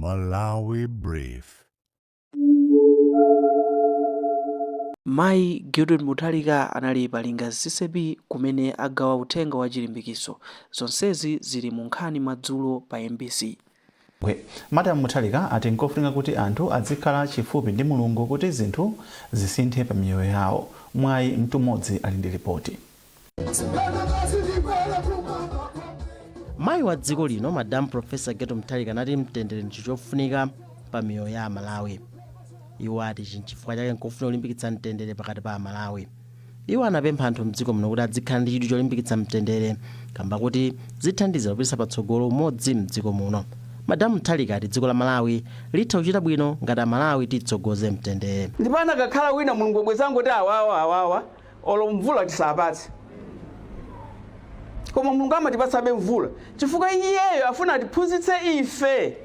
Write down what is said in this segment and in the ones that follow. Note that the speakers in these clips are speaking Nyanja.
Malawi Brief. Mayi Gertrude Mutharika anali pa Lingadzi CCAP kumene agawa uthenga wa chilimbikiso. Zonsezi zili mu nkhani madzulo pa mbc. Madam Mutharika ati nkofunika kuti anthu adzikhala chifupi ndi Mulungu kuti zinthu zisinthe pa miyoyo yawo. Mwayi Mtumodzi ali ndi ripoti. Mayi wa dziko lino, Madam Professor Gertrude Mutharika, anati mtendere ndi chofunika pa miyoyo ya Amalawi. Iwo ati ichi nchifukwa chake nkofuna kulimbikitsa mtendere pakati pa Amalawi. Iwo anapempha anthu mdziko muno kuti adzikhala ndi chidwi cholimbikitsa mtendere kamba kuti zithandiza kupititsa patsogolo umodzi mdziko muno. Madam Mutharika ati dziko la Malawi litha kuchita bwino ngati Amalawi titsogoze mtendere. Ndipo anakakhala wina, Mulungu bwezi angoti awawa, awawa olo mvula tisapatse. Koma Mulungu amatipatsabe mvula chifukwa iyeyo afuna atiphunzitse ife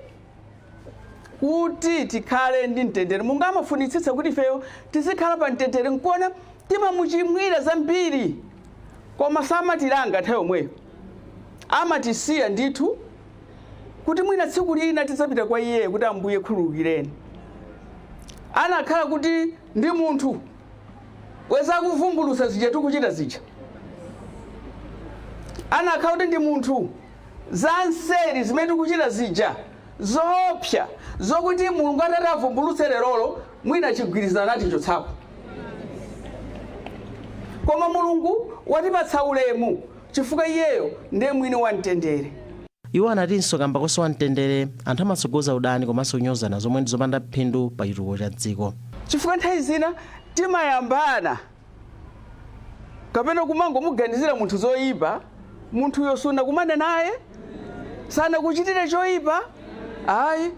kuti tikhale ndi mtendere. Mulungu amafunitsitsa kuti ifeyo tizikhala pa mtendere. Nkuona timamuchimwira zambiri, koma samatilanga nthawi yomweyo, amatisiya ndithu kuti mwina tsiku lina tidzapita kwa iye kuti, "Ambuye, khululukireni." Anakhala kuti ndi munthu, bwezi akuvumbulutsa zija tikuchita zija. Anakhala kuti ndi munthu, zanseri zimene tikuchita zija, zoopsa zokuti Mulungu atati avumbulutse lerolo, mwina chigwirizano atichotsapo. Koma Mulungu watipatsa ulemu chifukwa iyeyo ndiye mwini wa mtendere. Iwo anatinso kamba kosowa mtendere, anthu amatsogoza udani komanso kunyozana, zomwe ndi zopanda phindu pa chitukuko cha dziko. Chifukwa nthawi zina timayambana kapena kumangomuganizira munthu zoyipa, munthuyo sunakumane naye, sanakuchitire choyipa ayi,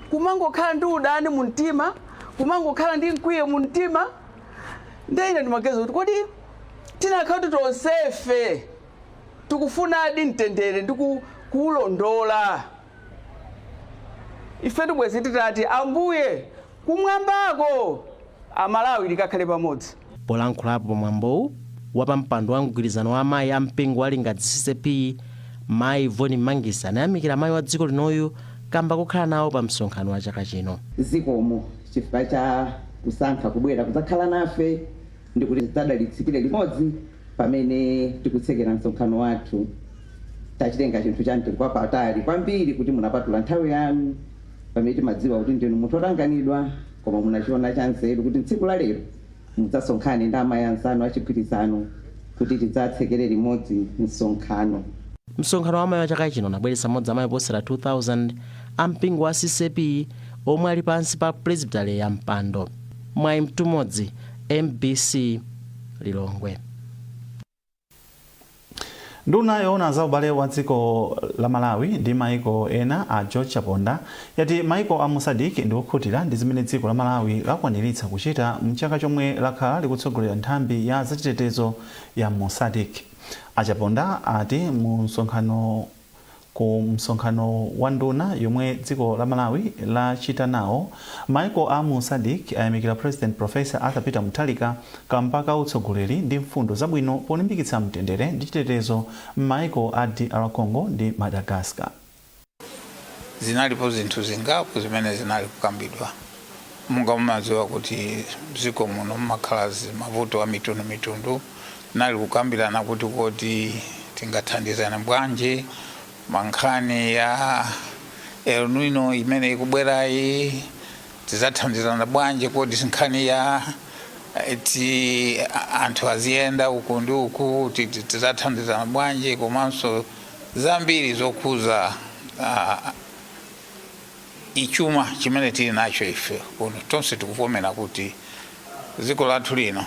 kumangokhala ndi udani mu mtima, kumangokhala ndi mkwiyo mu mtima. Ndiye ine ndimaganiza kuti kodi tinakhala kuti tonsefe tikufunadi mtendere ndi kuwulondola, ife tibwezi titati, "Ambuye, kumwambako Amalawi likakhale pamodzi." Polankhulapo pamwambowu, wapampando wa mgwirizano wa amayi a mpingo wa Lingadzi CCAP, Mayi Voni Mangisa, anayamikira mayi wa dziko linoyu kamba kokhala nawo pa msonkhano wa chaka chino. Zikomo chifukwa cha kusankha kubwera kudzakhala nafe ndi kuti tidzadalitsikire limodzi pamene tikutsekera msonkhano wathu. Tachitenga chinthu cha mtengo wapatali kwambiri kuti munapatula nthawi yanu pamene timadziwa kuti ndinu munthu otanganidwa, koma munachiona cha nzeru kuti tsiku la lero mudzasonkhane ndi amayi anzanu achigwirizano kuti tidzatsekere limodzi msonkhano. Msonkhano wa amayi wa chaka chino unabweretsa mmodzi amayi oposera 2000 a mpingo wa CCAP omwe ali pansi pa Presbytery ya Mpando. Mwayi Mtumodzi, MBC, Lilongwe. Nduna yoona za ubale wa dziko la Malawi ndi maiko ena, a George Chaponda, yati maiko a mu SADC ndi okhutira ndi zimene dziko la Malawi lakwaniritsa kuchita mchaka chomwe lakhala likutsogolera nthambi ya zachitetezo ya mu SADC. A Chaponda ati mu msonkhano ku msonkhano wa nduna yomwe dziko la Malawi lachita nawo maiko a mu SADC, ayamikira President Professor Arthur Peter Mutharika kamba ka utsogoleri ndi mfundo zabwino polimbikitsa mtendere ndi chitetezo m'maiko a DR Congo ndi Madagascar. Zinalipo zinthu zingapo zimene zinali kukambidwa. Monga mumadziwa kuti mdziko muno mumakhala mavuto a mitundumitundu, tinali kukambirana kuti kodi tingathandizane bwanji mankhani ya El Nino imene ikubwerayi, tidzathandizana bwanji, kodi nkhani ya ti anthu aziyenda uku ndi uku, tidzathandizana bwanji, komanso zambiri zokhuza ichuma chimene tili nacho ife kuno. Tonse tikuvomera kuti dziko lathu lino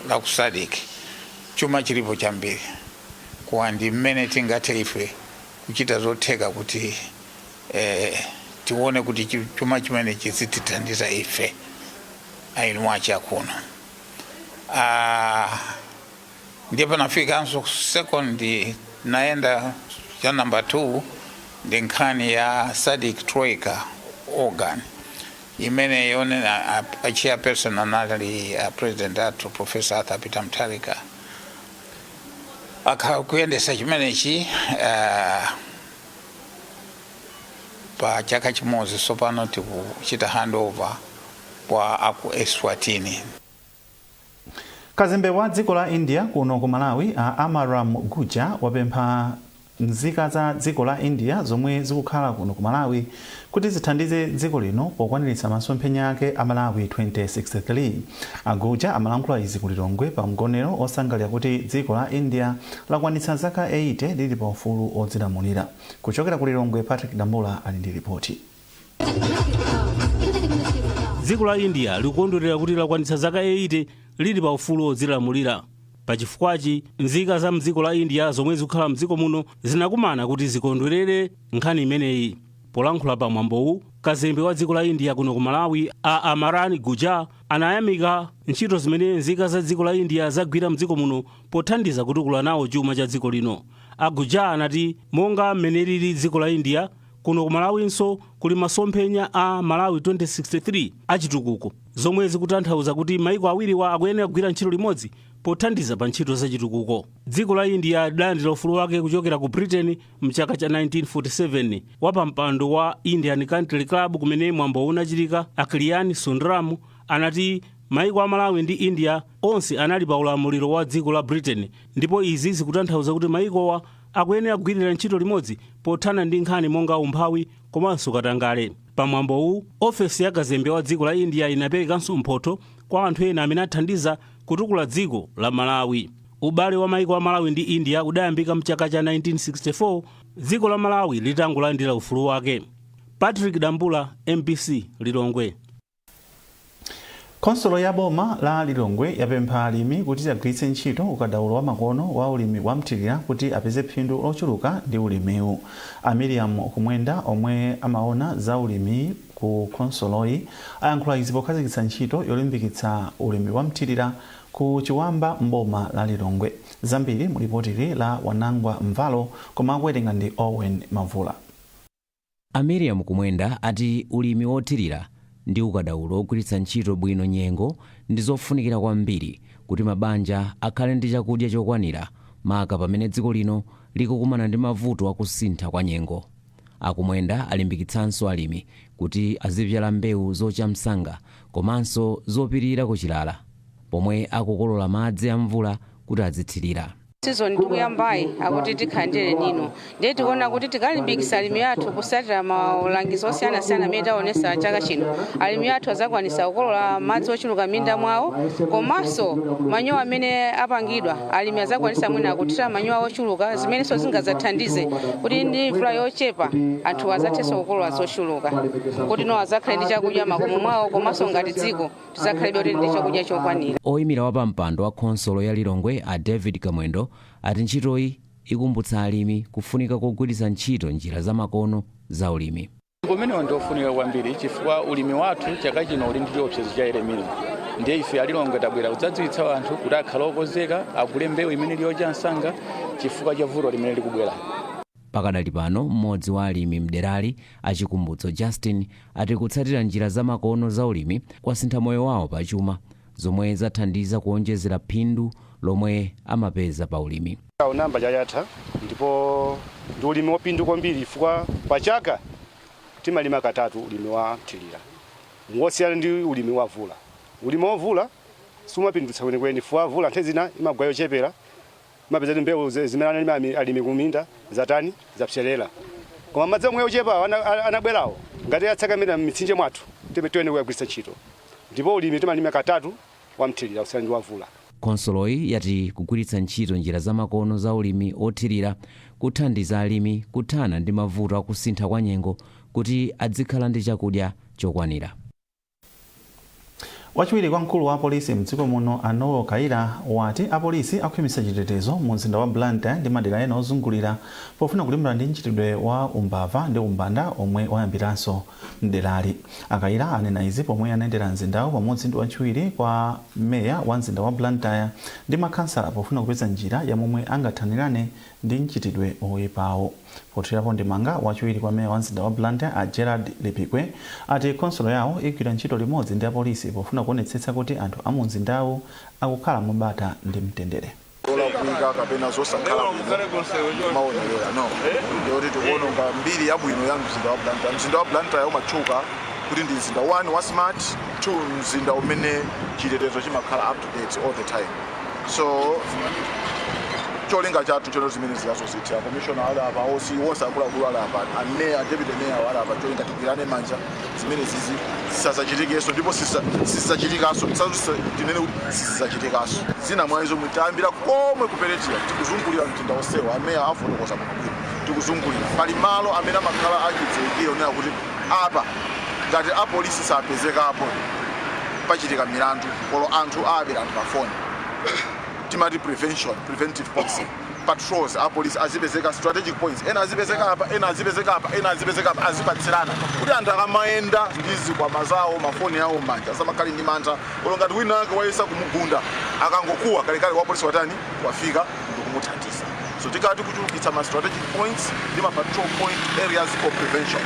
la ku SADC chuma chilipo chambiri, kuwa ndi mmene tingathe ife kuchita zotheka kuti tione kuti chuma chimene chizitithandiza ife eni mwache akuno. Ndiye panafikanso second, naenda cha number 2, ndi nkhani ya SADC Troika organ imene yonena a chairperson anali a president athu, Professor Arthur Peter Mutharika, akhala kuyendesa chimenechi. Pa chaka chimodzi tsopano tikuchita handover kwa aku Eswatini. Kazembe wa dziko la India kuno ku Malawi, a Amaram Guja, wapempha nzika za dziko la India zomwe zikukhala kuno ku Malawi kuti zithandize dziko lino pokwaniritsa masomphenya ake a Malawi 2063. Aguja amalankhula izi ku Lilongwe pa mgonero osangalira kuti dziko la India lakwanitsa zaka 80 lili pa ufulu odzilamulira. Kuchokera ku Lilongwe, Patrick Dambula ali ndi ripoti. Dziko la India likukondwerera kuti lakwanitsa zaka 80 lili pa ufulu odzilamulira. Pachifukwachi, nzika za mdziko la India zomwe zikukhala mdziko muno zinakumana kuti zikondwerere nkhani imeneyi. Polankhula pa mwambowu, kazembe wa dziko la India kuno ku Malawi, a Amaran Guja, anayamika ntchito zimene nzika za dziko la India zagwira mdziko muno pothandiza kutukula nawo chuma cha dziko lino. A Guja anati monga mmene lili dziko la India, kuno ku Malawinso kuli masomphenya a Malawi 2063 achitukuko, zomwe zikutanthauza kuti maiko awiriwa akuyenera kugwira ntchito limodzi pothandiza pa ntchito zachitukuko. Dziko la India lidalandira ufulu wake kuchokera ku Britain mchaka cha 1947. Wapampando wa Indian Country Club kumene mwambo unachitika, Aklian Sundram, anati maiko a Malawi ndi India onse anali pa ulamuliro wa dziko la Britain, ndipo izi zikutanthauza kuti maikowa akuyenera kugwirira ntchito limodzi pothana ndi nkhani monga umphawi komanso katangale. Pamwambowu, ofesi ya kazembe wa dziko la India inaperekanso mphotho kwa anthu ena amene athandiza kutukula dziko la Malawi. Ubale wa maiko a Malawi ndi India udayambika mchaka cha 1964, dziko la Malawi litangolandira ufulu wake. Patrick Dambula, MBC, Lilongwe. Khonsolo ya boma la Lilongwe yapempha alimi kuti agwiritse ntchito ukadaulo wa makono wa ulimi wamthirira kuti apeze phindu lochuluka ndi ulimiwu. A Miriam Kumwenda, omwe amaona za ulimi ku khonsoloyi, ayankhula izi pokhazikitsa ntchito yolimbikitsa ulimi wamthirira ku Chiwamba mboma la Lilongwe. Zambiri mu lipotili la Wanangwa Mvalo, koma akuwerenga ndi Owen Mavula. A Miriam Kumwenda ati ulimi wothirira ndi ukadaulo ogwiritsa ntchito bwino nyengo ndi zofunikira kwambiri kuti mabanja akhale ndi chakudya chokwanira, maka pamene dziko lino likukumana ndi mavuto akusintha kwa nyengo. Akumwenda alimbikitsanso alimi kuti azibyala mbewu zocha msanga komanso zopirira kuchilala pomwe akukolola madzi a mvula kuti azithirira. Season tikuyambayi akuti tikhala ndi El Nino, ndiye tikuona kuti tikalimbikitsa alimi athu kusatira malangizo osiyanasiyana amene taonesa chaka chino, alimi athu azakwanisa kukolola madzi ochuluka m'minda mwawo, komanso manyowa amene apangidwa, alimi azakwanisa mwina kuthira manyowa ochuluka, zimenenso zingadzathandize kuti ndi mvula yochepa anthu azathenso kukolola zochuluka, kuti no azakhale ndi chakudya makomo mwawo, komanso ngati dziko tizakhalebe kuti ndi chakudya chokwanira. Oyimira wapampando wa khonsolo ya Lilongwe, a David Kamwendo, ati ntchitoyi ikumbutsa alimi kufunika kogwiritsa ntchito njira zamakono za ulimi. Umenewo ndiofunika kwambiri chifukwa ulimi wathu chaka chino uli ndi chiopsezo cha El Nino, ndiye ife alilongwe tabwera kudzadziwitsa anthu kuti akhale okonzeka, agule mbewu imene ili yocha msanga chifukwa cha vuto limene likubwera. Pakadali pano, mmodzi wa alimi mderali, Achikumbutso Justin, ati kutsatira njira zamakono za ulimi kwasintha moyo wawo pachuma, zomwe zathandiza kuonjezera phindu lomwe amapeza pa ulimi. Unamba chachatha ndipo ndi ulimi wopindu kwambiri chifukwa pachaka timalima katatu ulimi wa mthirira, ngosiyana ndi ulimi wa vula. Ulimi wa vula sumapindutsa kwenikweni chifukwa vula nthawi zina imagwa yochepera, imapeza kuti mbewu zimene analima alimi kuminda zatani, zapserera. Koma madzi omwe ochepa anabwerawo ngati atsakamira m'mitsinje mwathu, tiyenera kuyagwiritsa ntchito, ndipo ulimi timalima katatu wa mthirira kusiyana ndi wa vula. Khonsoloyi yati kugwiritsa ntchito njira zamakono za ulimi othirira kuthandiza alimi kuthana ndi mavuto akusintha kwa nyengo kuti adzikhala ndi chakudya chokwanira. Wachiwiri kwa mkulu wa apolisi mdziko muno, a Noel Kayira, wati apolisi akhwimitsa chitetezo mu mzinda wa Blantyre ndi madera ena ozungulira pofuna kulimbana ndi mchitidwe wa umbava ndi umbanda omwe wayambiranso mderali. Akayira anena izi pomwe anayendera mzindawu pamodzi ndi wachiwiri kwa meya wa mzinda wa Blantyre ndi makhansala pofuna kupeza njira ya momwe angathanirane ndi mchitidwe oyipawo. Pothirapo ndemanga, wachiwiri kwa meya wa mzinda wa Blantyre, a Gerald Lipikwe, ati khonsolo yawo igwira ntchito limodzi ndi apolisi pofuna kuonetsetsa kuti anthu a mu mzindawu akukhala mobata ndi mtendere. Zolakwika kapena zosakhala bwino maonerera no ndiyoti tikuononga mbiri yabwino ya mzinda wa Blantyre. Mzinda wa Blantyre umatchuka kuti ndi mzinda 1 wa smart, 2 mzinda umene chitetezo chimakhala up to date all the time. So cholinga chathu chono zimene ziyazozithira, commissioner ali apa, osi wonse akuluakulu ali apa, ameya, deputy mayor ali apa, cholinga tigwirane manja zimene zizi zisazachitikenso ndipo sisachitikanso, tinene kuti sisachitikanso. Zina mwa izo tayambira komwe kuperetira, tikuzungulira mzinda onsewo, ameya afotokoza bwinobwino, tikuzungulira pali malo amene amakhala achidziwikire onena kuti apa ngati apolisi sapezekapo pachitika milandu kolo anthu aabera anthu pafoni. Timati prevention, preventive policing patrols, apolisi azipezeka strategic points, ena azipezeka apa, ena azipezeka apa, ena azipezeka apa, azipatsirana kuti anthu akamayenda ndi zikwama zawo, mafoni awo m'manja, asamakhale ndi mantha. Olo ngati wina ake wayesa kumugunda, akangokuwa kalekale wapolisi watani, wafika ndikumuthandiza. So tikati kuchulukitsa ma strategic points ndi ma patrol point areas for prevention.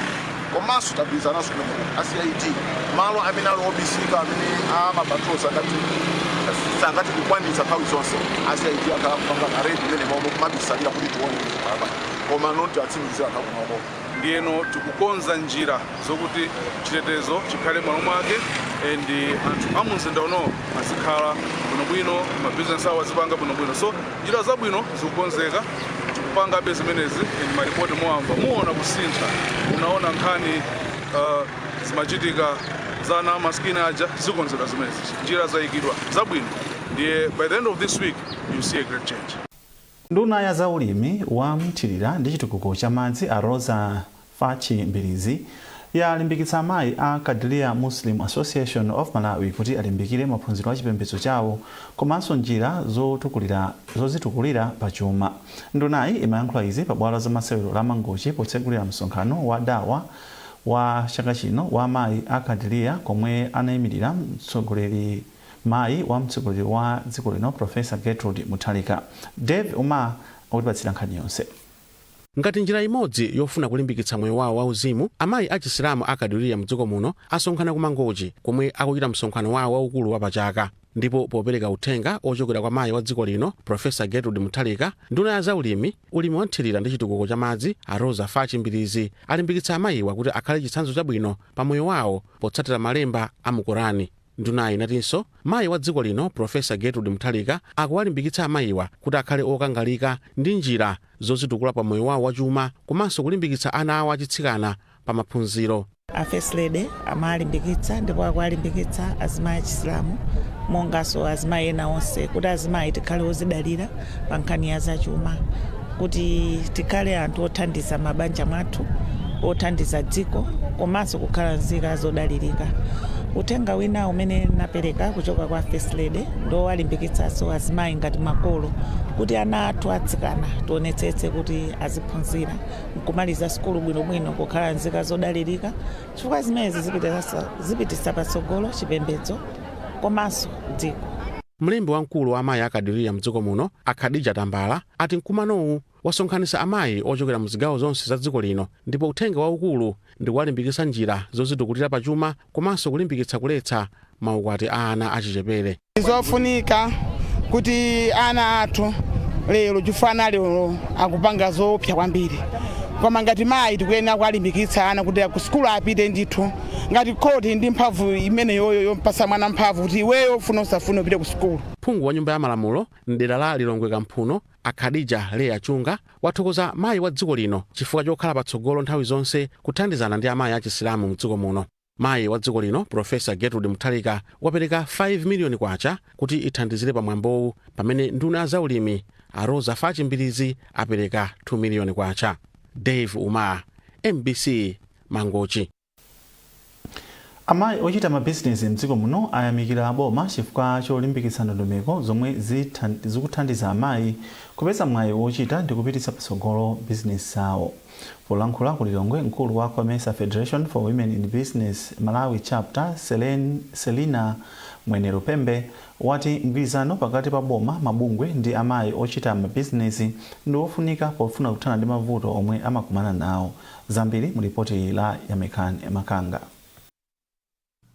Komanso tagwirizananso kumeneko a CID, malo amene ali obisika amene ama patrol sangati kukwanitsa nthawi zonse, a CID akhala kupanga ma raid imene momwe kumabisalira kuti tione kuti zikhala, koma noti atsimikizira anthu akunoko. Ndiyeno tikukonza njira zokuti chitetezo chikhale m'malo mwake and anthu a mumzinda uno azikhala bwinobwino, mabizinesi awo azipanga bwinobwino. So njira zabwino zikukonzeka, tikupangabe zimenezi and maripoti muwamva, muona kusintha. Unaona nkhani zimachitika za ana maskini aja, zikonzedwa zimenezi, njira zayikidwa zabwino. Ndiye by the end of this week you see a great change. Nduna ya zaulimi wa mthirira ndi chitukuko cha madzi a Roza Fatch Mbilizi yalimbikitsa amayi a Qadiriya Muslim Association of Malawi kuti alimbikire maphunziro a chipembedzo chawo komanso njira zozitukulira pachuma. Ndunayi imayankhula izi pa bwalo la masewero la Mangochi potsegulira msonkhano wa dawa wa chaka chino wa amayi a Qadiriya, komwe anayimirira mtsogoleri mayi wa mtsogoleri wa dziko lino, Professor Gertrude Mutharika. Dave Umar akutipatsira nkhani yonse. Ngati njira imodzi yofuna kulimbikitsa moyo wawo wauzimu, amayi achisilamu a Kadiriya mdziko muno asonkhana ku Mangochi komwe akuchita msonkhano wawo waukulu wapachaka. Ndipo popereka uthenga ochokera kwa mayi wa dziko lino, Professor Gertrude Mutharika, nduna ya zaulimi, ulimi wanthirira ndi chitukuko cha madzi a Roza Fatch Mbilizi alimbikitsa amayiwa kuti akhale chitsanzo chabwino pa moyo wawo potsatira malemba a mu Korani. Ndunayi inatinso mayi wa dziko lino, Professor Gertrude Mutharika, akuwalimbikitsa amayiwa kuti akhale okangalika ndi njira zozitukula pa moyo wawo wachuma komanso kulimbikitsa ana awo achitsikana pa maphunziro. A First Lady amalimbikitsa ndipo akuwalimbikitsa azimayi achisilamu monganso azimayi ena onse kuti azimayi tikhale ozidalira pa nkhani ya zachuma, kuti tikhale anthu othandiza mabanja mwathu, othandiza dziko komanso kukhala nzika zodalirika. Uthenga wina umene napereka kuchoka kwa First Lady ndowalimbikitsanso azimayi ngati makolo kuti ana athu atsikana tionetsetse kuti aziphunzira nkumaliza sukulu bwinobwino, kukhala nzika zodalirika, chifukwa zimenezi zipititsa patsogolo chipembedzo komanso dziko. Mlembi wamkulu wa amayi akadiriya mdziko muno, a Khadija Tambala, ati mkumanowu wasonkhanitsa amayi ochokera mzigawo zonse za dziko lino ndipo uthenga waukulu ndi kuwalimbikitsa njira zozitukulira pachuma komanso kulimbikitsa kuletsa maukwati a ana achichepere. Zofunika kuti ana athu lero, chifukwa lero akupanga zoopsa kwambiri, koma ngati mayi tikuyenera kuwalimbikitsa ana kuti ku sukulu apite ndithu. Ngati khoti ndi mphamvu imeneyoyo yompasa mwana mphamvu kuti iweyo ufuna usafune upite ku sukulu. Phungu wa nyumba ya malamulo mdera la Lilongwe Kamphuno, a Khadija Leya Chunga, wathokoza mayi wa dziko lino chifukwa chokhala patsogolo nthawi zonse kuthandizana ndi amayi achisilamu mdziko muno. Mayi wa dziko lino, Professor Gertrude Mutharika, wapereka 5 miliyoni kwacha kuti ithandizire pamwambowu, pamene nduna ya zaulimi a Roza Fatch Mbilizi apereka 2 miliyoni kwacha. Dave Umar, MBC, Mangochi. Amayi ochita mabizinesi mdziko muno ayamikira boma chifukwa cholimbikitsa ndondomeko zomwe zikuthandiza amayi kupeza mwayi wochita ndi kupititsa patsogolo bizinesi zawo. Polankhula ku Lilongwe, mkulu wa COMESA Federation for Women in Business Malawi Chapter, Selina Mwenero Pembe, wati mgwirizano pakati pa boma, mabungwe ndi amayi ochita mabizinesi ndi wofunika pofuna kuthana ndi mavuto omwe amakumana nawo. Zambiri mu ripoti la Yamekan Makanga.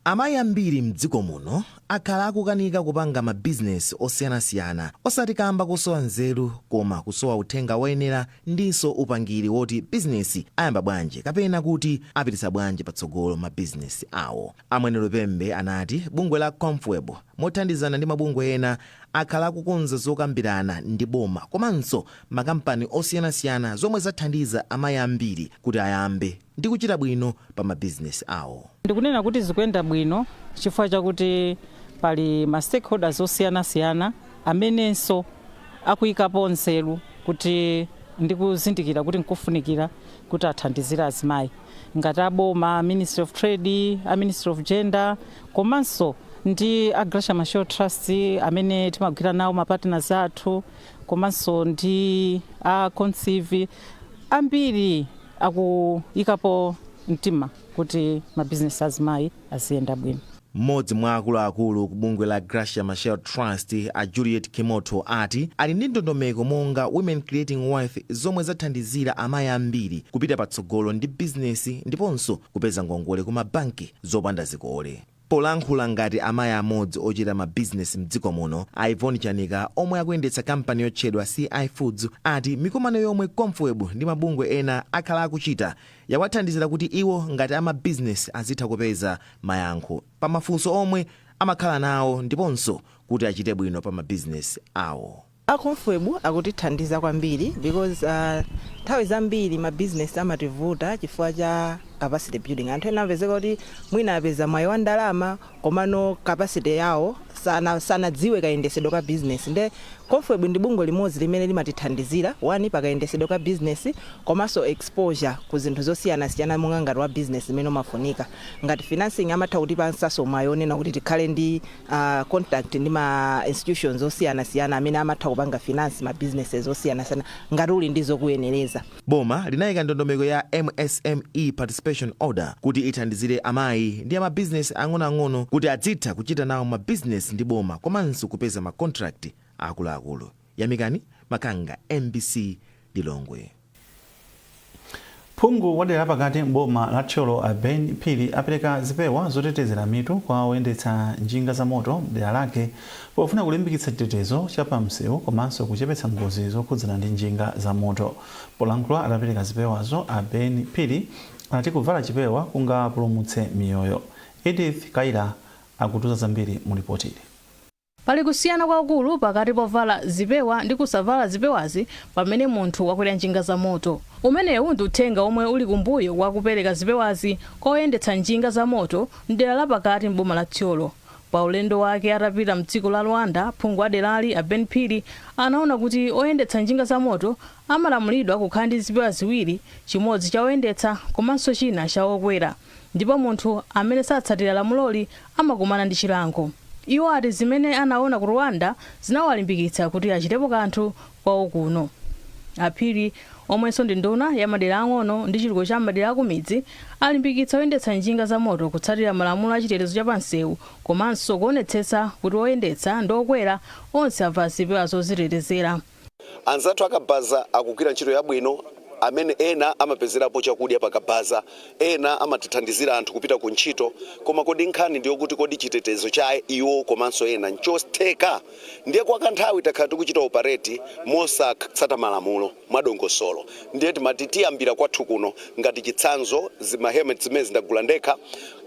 Amayi ambiri mdziko muno Akhala akukanika kupanga mabizinesi osiyanasiyana, osati kamba kusowa nzeru, koma kusowa uthenga woyenera ndinso upangiri woti bizinesi ayamba bwanji kapena kuti apititsa bwanji patsogolo mabizinesi awo. Amwene Lupembe anati bungwe la Comfweb mothandizana ndi mabungwe ena akhala akukonza zokambirana ndi boma komanso makampani osiyanasiyana, zomwe zathandiza amayi ambiri kuti ayambe ndi kuchita bwino pa mabizinesi awo. Ndikunena kuti zikuyenda bwino chifukwa chakuti pali ma stakeholders osiyanasiyana amenenso akuyikapo nzeru kuti ndikuzindikira kuti nkufunikira kuti athandizire azimayi, ngati aboma, Ministry of Trade, a Ministry of Gender, komanso ndi a Graça Machel Trust amene timagwira nawo, ma partners athu, komanso ndi a Conceive. Ambiri akuyikapo mtima kuti mabizinesi azimayi aziyenda bwino. Mmodzi mwa akuluakulu ku bungwe la Graça Machel Trust, a Juliet Kimoto, ati ali ndi ndondomeko monga Women Creating Wealth zomwe zathandizira amayi ambiri kupita patsogolo ndi bizinesi ndiponso kupeza ngongole ku mabanki zopanda zikole. Polankhula ngati amayi amodzi ochita mabizinesi mdziko muno, a Yvonne Chanika, omwe akuyendetsa kampani yotchedwa CI Foods, ati mikumano yomwe Comfweb ndi mabungwe ena akhala akuchita yawathandizira kuti iwo ngati amabizinesi azitha kupeza mayankho pa mafunso omwe amakhala nawo ndiponso kuti achite bwino pa mabizinesi awo. A Comfweb akutithandiza kwambiri because nthawi zambiri mabizinesi amativuta chifukwa cha capacity building. Anthu ena amapezeka kuti mwina apeza mwayi wa ndalama, komano capacity yawo sanadziwe kayendesedwe ka business. Nde Comfweb ndi bungwe limodzi limene limatithandizira, one, pakayendesedwe ka business, komanso exposure ku zinthu zosiyanasiyana monga ngati wa business imene umafunika, ngati financing. Amatha kutipansanso mwayi onena kuti tikhale ndi contact ndi ma institutions osiyanasiyana amene amatha kupanga finance ma businesses osiyanasiyana ngati uli ndi zokuyenereza. Boma linayika ndondomeko ya MSME Participation Order kuti ithandizire amayi ndi amabizinesi ang'onoang'ono kuti adzitha kuchita nawo mabizinesi ndi boma komanso kupeza ma contract akuluakulu. Yamikani Makanga, MBC, Lilongwe. Phungu wa dera pakati mboma la Thyolo, a Ben Phiri, apereka zipewa zotetezera mitu kwa oyendetsa njinga za moto dera lake pofuna kulimbikitsa chitetezo cha pamsewu komanso kuchepetsa ngozi zokhudzana ndi njinga za moto. Polankhula atapereka zipewazo, a Ben Phiri anati kuvala chipewa kungapulumutse miyoyo. Edith Kaira akutiuza zambiri mu ripoti ili. Pali kusiyana kwakukulu pakati povala zipewa ndi kusavala zipewazi pamene munthu wakwera njinga za moto. Umenewu ndi uthenga omwe uli kumbuyo kwa kupereka zipewazi kwa oyendetsa njinga za moto mdera la pakati m'boma la Thyolo. Pa ulendo wake atapita mdziko la Rwanda, phungu wa derali, a Ben Phiri, anaona kuti oyendetsa njinga za moto amalamulidwa kukhala ndi zipewa ziwiri, chimodzi cha oyendetsa komanso china cha okwera, ndipo munthu amene satsatira lamuloli amakumana ndi chilango. Iwo ati zimene anaona ku Rwanda zinawalimbikitsa kuti achitepo kanthu kwawo kuno. A Phiri, omwenso ndi nduna ya madera ang'ono ndi chitukuko cha madera akumidzi, alimbikitsa oyendetsa njinga za moto kutsatira malamulo a chitetezo cha pamsewu komanso kuonetsetsa kuti oyendetsa ndi okwera onse avala zipewa zozitetezera. Anzathu akabaza akugwira ntchito yabwino, amene ena amapezerapo chakudya pakabaza, ena amatithandizira anthu kupita ku ntchito. Koma kodi nkhani ndiyokuti kodi chitetezo cha iwo komanso ena nchotheka? Ndiye kwa kanthawi takhala tikuchita operate mosatsata malamulo mwadongosolo. Ndiye timati tiyambira kwathu kuno ngati chitsanzo. Zima helmet zimene zindagula ndekha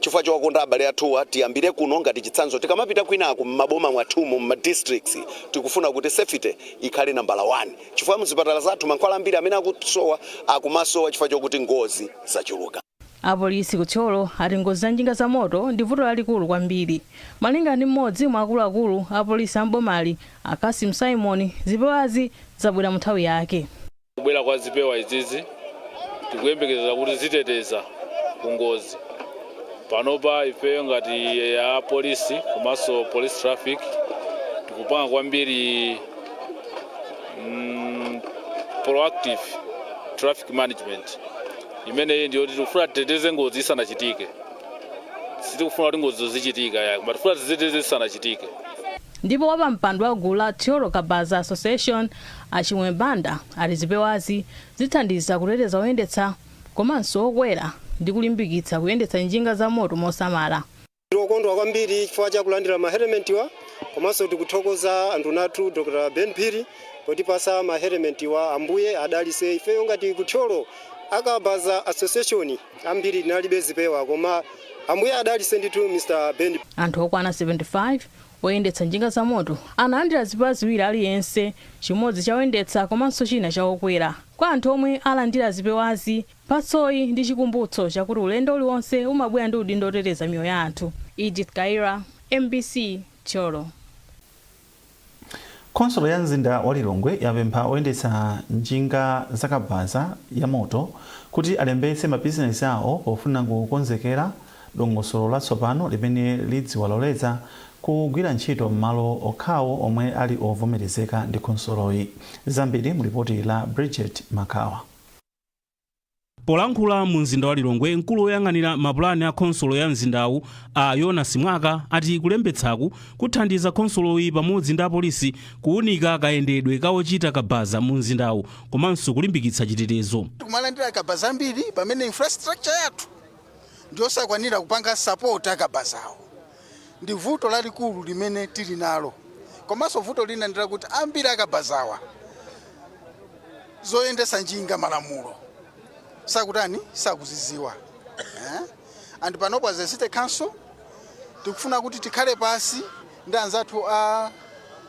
chifukwa chowakonda abale athuwa, tiyambire kuno ngati chitsanzo. Tikamapita kwinaku m'maboma mwathumu, m'ma districts, tikufuna kuti safety ikhale nambala 1, chifukwa muzipatala zathu mankhwala ambiri amene akusowa akumasowa chifukwa chokuti ngozi zachuluka. Apolisi ku Thyolo ati ngozi za njinga za moto ndi vuto lalikulu kwambiri. Malinga ndi mmodzi mwa akuluakulu apolisi ambomali, a Kasim Simon, zipewazi zabwera mu nthawi yake. Kubwera kwa zipewa izizi tikuyembekezera kuti ziteteza ku ngozi. Panopa ifeyo ngati ya polisi komanso police traffic tikupanga kwambiri proactive traffic management imeneyi, ndiyoti tikufuna titeteze ngozi isanachitike. Sitikufuna kuti ngozizo zichitika ya, koma tikufuna tiziteteze zisanachitike. Ndipo wapampando wa gulu la Thyolo Kabaza Association, Achimwe Banda, ati zipewazi zithandiza kuteteza oyendetsa komanso okwera ndi kulimbikitsa kuyendetsa njinga za moto mosamala. Tikukondwa. Ndikukondwa kwambiri chifukwa chakulandira mahelementiwa, komanso tikuthokoza anduna athu Dr. Ben Phiri potipasa mahelementiwa. Ambuye adalise. Ifeyo ngati kuThyolo Akabaza Association, ambiri tinalibe zipewa, koma Ambuye adalise ndithu Mr. Ben. Anthu okwana 75 oyendetsa njinga za moto analandira zipewa ziwiri aliyense, chimodzi cha oyendetsa komanso china cha okwera. Kwa anthu omwe alandira zipewazi, mphatsoyi ndi chikumbutso chakuti ulendo uliwonse umabwera ndi udindo oteteza miyoyo ya anthu. Edith Kaira, MBC, Thyolo. Khonsolo ya mzinda wa Lilongwe yapempha oyendetsa njinga zakabaza ya moto kuti alembetse mabizinesi awo pofuna kukonzekera dongosolo latsopano limene lidziwaloleza kugwira ntchito m'malo okhawo omwe ali ovomerezeka ndi khonsoloyi. Zambiri mu lipoti la Bridget Makawa. Polankhula mu mzinda wa Lilongwe, mkulu woyang'anira mapulani a khonsolo ya mzindawu a Yonas Mwaka ati kulembetsaku kuthandiza khonsoloyi pamodzi ndi apolisi kuwunika kayendedwe kawochita kabaza mu mzindawu komanso kulimbikitsa chitetezo. Tikumalandira akabaza ambiri pamene infrastructure yathu ndiyosakwanira kupanga support akabazawo. Ndi vuto lalikulu limene tili nalo. Komanso vuto lina ndilakuti ambiri akabazawa zoyendesa njinga malamulo sakutani, sakuziziwa, eh? And panopo as a city council tikufuna kuti tikhale pasi ndi anzathu a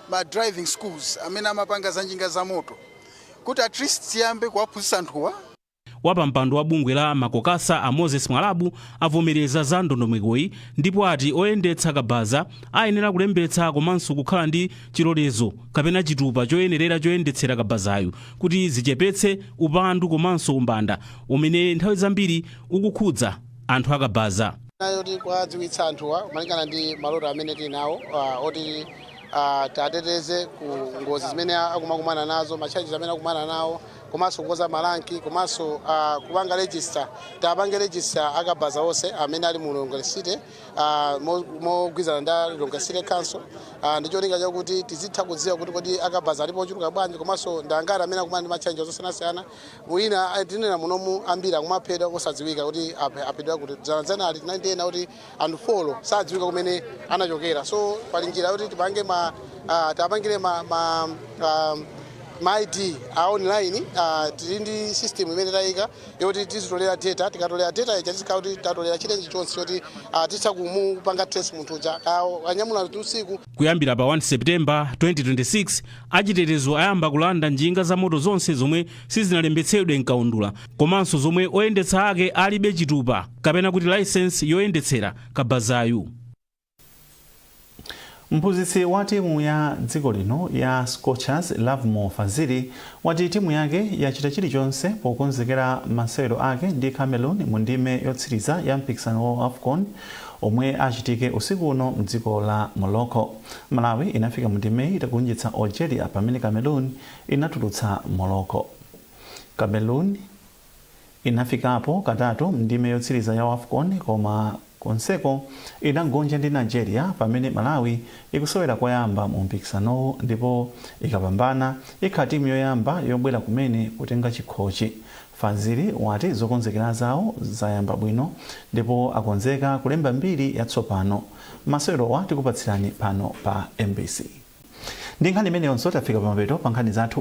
ma driving schools amene amapanga za njinga za moto kuti at least tiyambe kuwaphunzitsa anthuwa. Wapampando wa bungwe la Makokasa a Moses Mwalabu avomereza za ndondomekoyi ndipo ati oyendetsa kabaza ayenera kulembetsa komanso kukhala ndi chilolezo kapena chitupa choyenerera choyendetsera kabazayo kuti zichepetse upandu komanso umbanda umene nthawi zambiri ukukhudza anthu akabaza. Yoti kuwadziwitsa anthuwa malingana ndi maloto amene tili nawo oti tateteze ku ngozi zimene akumakumana nazo, ma challenges amene akukumana nawo, komanso kukonza ma rank, komanso kupanga register, tapange register akabaza onse amene ali mu Lilongwe City mogwirizana ndi Lilongwe City Council, ndi cholinga chakuti tizitha kudziwa kuti kodi akabaza alipo ochuluka bwanji, komanso ndi angati amene akumana ndi ma challenges osiyanasiyana. Mwina tinena munomu ambiri akumaphedwa osadziwika kuti aphedwa kuti. Dzanadzanali tinandiyena kuti anthu 4 sadziwika kumene anachokera. So pali njira yoti tipange ma tapangire ma ID a online. Tili ndi system imene tayika yoti tizitolera data. Tikatolera data ija, tizikhala kuti tatolera chilenji chonse choti titha kumupanga trace munthu uja anyamula usiku. Kuyambira pa 1 Septemba 2026, achitetezo ayamba kulanda njinga za moto zonse zomwe sizinalembetsedwe mkaundula komanso zomwe oyendetsa ake alibe chitupa kapena kuti license yoyendetsera kabazayu. Mphunzitsi wa timu ya dziko lino ya Scorchers, Lovemore Fazili, wati timu yake yachita chilichonse pokonzekera masewero ake ndi Cameroon mu ndime yotsiriza ya mpikisano wa AFCON omwe achitike usiku uno mdziko la Morocco. Malawi inafika mu ndimeyi itagonjetsa Algeria, pamene Cameroon inatulutsa Morocco. Cameroon inafikapo katatu mndime yotsiriza ya AFCON, koma konseko inagonja ndi Nigeria, pamene Malawi ikusewera koyamba mu mpikisanowu ndipo ikapambana ikhala timu yoyamba yobwera kumene kutenga chikhochi. Fazili wati zokonzekera zawo zayamba bwino ndipo akonzeka kulemba mbiri yatsopano. Masewerowa tikupatsirani pano pa MBC. Ndi nkhani imeneyonso tafika pamapeto pa nkhani zathu.